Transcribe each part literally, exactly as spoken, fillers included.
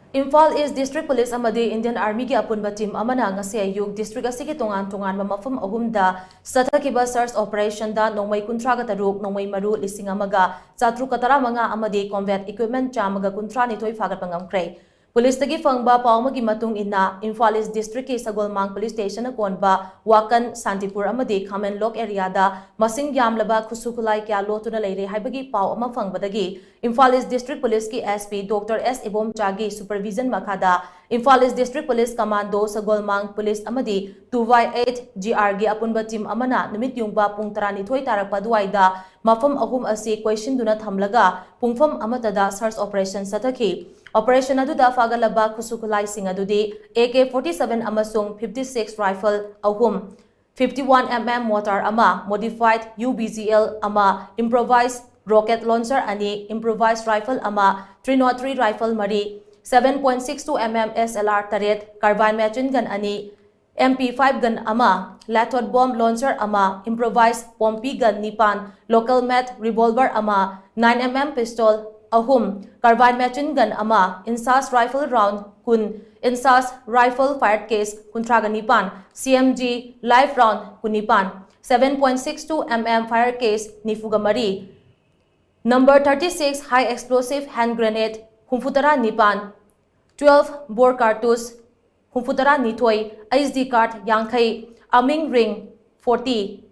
ꯏꯝꯐꯥꯜ ꯏꯁ district police ꯑꯃꯗꯤ Indian ꯑꯥꯔꯃꯤꯒꯤ ꯑꯄꯨꯟꯕ ꯇꯤꯝ ꯑꯃꯅ ꯉꯁꯤ ꯑꯌꯨꯛ ꯗꯤꯁꯇ꯭ꯔꯤꯛ ꯑꯁꯤꯒꯤ ꯇꯣꯉꯥꯟ ꯇꯣꯉꯥꯟꯕ ꯃꯐꯝ ꯑꯍꯨꯝꯗ ꯆꯠꯊꯈꯤꯕ ꯁꯔꯆ ꯑꯣꯄꯔꯦꯁꯟꯗ ꯅꯣꯡꯃꯩ ꯀꯨꯟꯊ꯭ꯔꯥꯒ ꯇꯔꯨꯛ, ꯅꯣꯡꯃꯩ ꯃꯔꯨ ꯂꯤꯁꯤꯡ ꯑꯃꯒ ꯆꯥꯇ꯭ꯔꯨꯛꯀ ꯇꯔꯥꯃꯉꯥ ꯑꯃꯗꯤ ꯀꯣꯝꯕꯦꯠ ꯏꯀ꯭ꯋꯤꯞꯃꯦꯟ ꯆꯥꯝꯃꯒ ꯀꯨꯟꯊ꯭ꯔꯥ ꯅꯤꯊꯣꯏ ꯐꯥꯒꯠꯄ ꯉꯝꯈ꯭ꯔꯦ꯫ ꯄꯨꯂꯤꯁꯇꯒꯤ ꯐꯪꯕ ꯄꯥꯎ ꯑꯃꯒꯤ ꯃꯇꯨꯡ ꯏꯟꯅ, ꯏꯝꯐꯥꯜ ꯏꯁ ꯗꯤꯁꯇ꯭ꯔꯤꯛꯀꯤ ꯁꯒꯣꯜꯃꯥꯡ ꯄꯨꯂꯤꯁ ꯁ꯭ꯇꯦꯁꯟꯅ ꯀꯣꯟꯕ ꯋꯥꯀꯟ, ꯁꯥꯟꯇꯤꯄꯨꯔ ꯑꯃꯗꯤ ꯈꯥꯃꯦꯟꯂꯣꯛ ꯑꯦꯔꯤꯌꯥꯗ ꯃꯁꯤꯡ ꯌꯥꯝꯂꯕ ꯈꯨꯠꯁꯨ ꯈꯨꯠꯂꯥꯏ ꯀꯌꯥ ꯂꯣꯠꯇꯨꯅ ꯂꯩꯔꯦ ꯍꯥꯏꯕꯒꯤ ꯄꯥꯎ ꯑꯃ ꯐꯪꯕꯗꯒꯤ ꯏꯝꯐꯥꯜ ꯏꯁ ꯗꯤꯁꯇ꯭ꯔꯤꯛ ꯄꯨꯂꯤꯁꯀꯤ ꯑꯦꯁ ꯄꯤ ꯗꯣꯛꯇꯔ ꯑꯦꯁ ꯏꯕꯣꯝꯆꯥꯒꯤ ꯁꯨꯄꯔꯚꯤꯖꯟ ꯃꯈꯥꯗ ꯏꯝꯐꯥꯜ ꯏꯁ ꯗꯤꯁꯇ꯭ꯔꯤꯛ ꯄꯨꯂꯤꯁ ꯀꯃꯥꯟꯗꯣ, ꯁꯒꯣꯜꯃꯥꯡ ꯄꯨꯂꯤꯁ ꯑꯃꯗꯤ ꯇꯨ ꯋꯥꯏ ꯑꯩꯠ ꯖꯤ ꯑꯥꯔꯒꯤ ꯑꯄꯨꯟꯕ ꯇꯤꯝ ꯑꯃꯅ ꯅꯨꯃꯤꯠ ꯌꯨꯡꯕ ꯄꯨꯡ ꯇꯔꯥꯅꯤꯊꯣꯏ ꯇꯥꯔꯛꯄ ꯑꯗꯨꯋꯥꯏꯗ ꯃꯐꯝ ꯑꯍꯨꯝ ꯑꯁꯤ ꯀꯣꯏꯁꯤꯟꯗꯨꯅ ꯊꯝꯂꯒ ꯄꯨꯡꯐꯝ ꯑꯃꯠꯇꯗ ꯁꯔꯆ ꯑꯣꯄꯔꯦꯁꯟ ꯆꯠꯊꯈꯤ꯫ ꯑꯣꯄꯔꯦꯁꯟ ꯑꯗꯨꯗ ꯐꯥꯒꯠꯂꯕ ꯈꯨꯠꯁꯨ ꯈꯨꯠꯂꯥꯏꯁꯤꯡ ꯑꯗꯨꯗꯤ ꯑꯦ ꯀꯦ ꯐꯣꯔꯇꯤ ꯁꯚꯦꯟ ꯑꯃꯁꯨꯡ ꯐꯤꯐꯇꯤ ꯁꯤꯛꯁ ꯔꯥꯏꯐꯜ ꯑꯍꯨꯝ, fifty one M M mortar ꯑꯃ, modified U B G L ꯑꯃ, ꯏꯝꯄ꯭ꯔꯣꯚꯥꯏꯖ ꯔꯣꯀꯦꯠ ꯂꯣꯟꯆꯔ ꯑꯅꯤ, ꯏꯝꯄ꯭ꯔꯣꯚꯥꯏꯖ ꯔꯥꯏꯐꯜ ꯑꯃ, ꯊ꯭ꯔꯤ ꯅꯣꯠ ꯊ꯭ꯔꯤ ꯔꯥꯏꯐꯜ ꯃꯔꯤ, seven point six two M M S L R ꯇꯔꯦꯠ, carbine machine gun ꯑꯅꯤ, M P five gun ꯑꯃ, ꯂꯦꯊꯣꯠ bomb launcher ꯑꯃ, improvised ꯄꯣꯝꯄꯤ ꯒꯟ ꯅꯤꯄꯥꯟ, ꯂꯣꯀꯦꯜ ꯃꯦꯗ ꯔꯤꯚꯣꯜꯚꯔ ꯑꯃ, ꯅꯥꯏꯟ ꯑꯦꯝ ꯑꯦꯝ ꯄꯤꯁꯇꯣꯜ ꯑꯍꯨꯝ, ꯀꯥꯔꯕꯥꯏꯟ ꯃꯦꯆꯤꯟ ꯒꯟ ꯑꯃ, ꯏꯟꯁꯥꯁ ꯔꯥꯏꯐꯜ ꯔꯥꯎꯟ ꯀꯨꯟ, ꯏꯟꯁꯥꯁ ꯔꯥꯏꯐꯜ ꯐꯥꯌꯔ ꯀꯦꯁ ꯀꯨꯟꯊ꯭ꯔꯥꯒ ꯅꯤꯄꯥꯟ, C M G life round ꯀꯨꯟꯅꯤꯄꯥꯟ, seven point six two M M fire case ꯅꯤꯐꯨꯒ ꯃꯔꯤ, number thirty six high explosive hand grenade ꯍꯨꯝꯐꯨꯇꯔꯥ ꯅꯤꯄꯥꯟ, ꯇ꯭ꯋꯦꯜꯐ ꯕꯣꯔ ꯀꯥꯔꯇꯨꯁ ꯍꯨꯝꯐꯨꯇꯔꯥ ꯅꯤꯊꯣꯏ, ꯑꯩꯆ ꯗꯤ ꯀꯥꯔꯗ ꯌꯥꯡꯈꯩ, ꯑꯃꯤꯡ ꯔꯤꯡ ꯐꯣꯔꯇꯤ,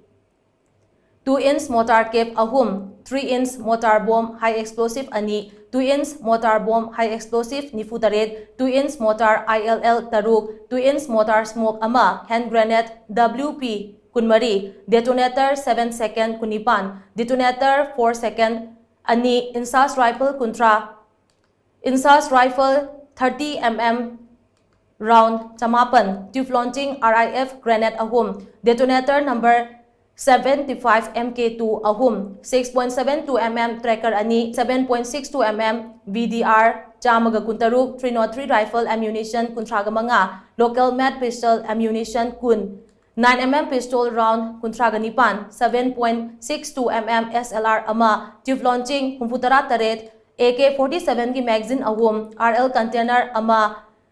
ꯇꯨ ꯏꯟꯆ ꯃꯣꯔꯇꯥꯔ ꯀꯦꯞ ꯑꯍꯨꯝ, ꯊ꯭ꯔꯤ ꯏꯟꯆ ꯃꯣꯔꯇꯥꯔ ꯕꯣꯝ ꯍꯥꯏ ꯑꯦꯛꯁꯄ꯭ꯂꯣꯁꯤꯚ ꯑꯅꯤ, ꯇꯨ ꯏꯟꯆ ꯃꯣꯔꯇꯥꯔ ꯕꯣꯝ ꯍꯥꯏ ꯑꯦꯛꯁꯄ꯭ꯂꯣꯁꯤꯚ ꯅꯤꯐꯨꯇꯔꯦꯠ, ꯇꯨ ꯏꯟꯆ ꯃꯣꯔꯇꯥꯔ ꯑꯥꯏ ꯑꯦꯜ ꯑꯦꯜ ꯇꯔꯨꯛ, ꯇꯨ ꯏꯟꯆ ꯃꯣꯔꯇꯥꯔ ꯁ꯭ꯃꯣꯛ ꯑꯃ, ꯍꯦꯟ ꯒ꯭ꯔꯦꯅꯦꯗ ꯗꯕ꯭ꯂꯤꯎ ꯄꯤ ꯀꯨꯟꯃꯔꯤ, ꯗꯦꯇꯣꯅꯦꯇꯔ ꯁꯚꯦꯟ ꯁꯦꯀꯦꯟ ꯀꯨꯟꯅꯤꯄꯥꯟ, ꯗꯦꯇꯣꯅꯦꯇꯔ ꯐꯣꯔ ꯁꯦꯀꯦꯟ ꯑꯅꯤ, ꯏꯟꯁꯥꯁ ꯔꯥꯏꯐꯜ ꯀꯨꯟꯊ꯭ꯔꯥ, INSAS rifle thirty M M round ꯆꯃꯥꯄꯟ, tube launching R I F grenade ꯑꯍꯨꯝ, detonator number seventy five M K two ꯑꯍꯨꯝ, six point seven two M M tracker ꯑꯅꯤ, seven point six two M M V D R ꯆꯥꯝꯃꯒ ꯀꯨꯟꯇꯔꯨꯛ, three not three rifle ammunition ꯀꯨꯟꯊ꯭ꯔꯥꯒ ꯃꯉꯥ, local made pistol ammunition ꯀꯨꯟ, nine M M pistol round ꯀꯨꯟꯊ꯭ꯔꯥꯒ ꯅꯤꯄꯥꯟ, seven point six two M M S L R ꯑꯃ, ꯇ꯭ꯌꯨꯕ ꯂꯣꯟꯆꯤꯡ ꯍꯨꯝꯐꯨꯇꯔꯥ ꯇꯔꯦꯠ, ꯑꯦ ꯀꯦ ꯐꯣꯔꯇꯤ ꯁꯚꯦꯟꯒꯤ magazine ꯑꯍꯨꯝ, ꯑꯥꯔ ꯑꯦꯜ container ꯑꯃ,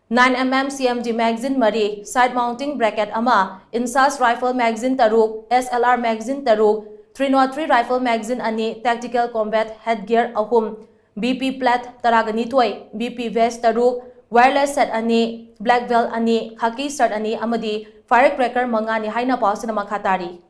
nine M M C M G magazine ꯃꯔꯤ, side mounting bracket ꯑꯃ, INSAS rifle magazine ꯇꯔꯨꯛ, ꯑꯦꯁ ꯑꯦꯜ ꯑꯥꯔ magazine ꯇꯔꯨꯛ, three nought three rifle magazine ꯑꯅꯤ, tactical combat headgear ꯑꯍꯨꯝ, ꯕꯤ ꯄꯤ plate ꯇꯔꯥꯒ ꯅꯤꯊꯣꯏ, ꯕꯤ ꯄꯤ vest ꯇꯔꯨꯛ, wireless set ꯑꯅꯤ, black belt ꯑꯅꯤ, khaki shirt ꯑꯅꯤ ꯑꯃꯗꯤ firecracker ꯃꯉꯥꯅꯤ ꯍꯥꯏꯅ ꯄꯥꯎꯁꯤꯅ ꯃꯈꯥ ꯇꯥꯔꯤ꯫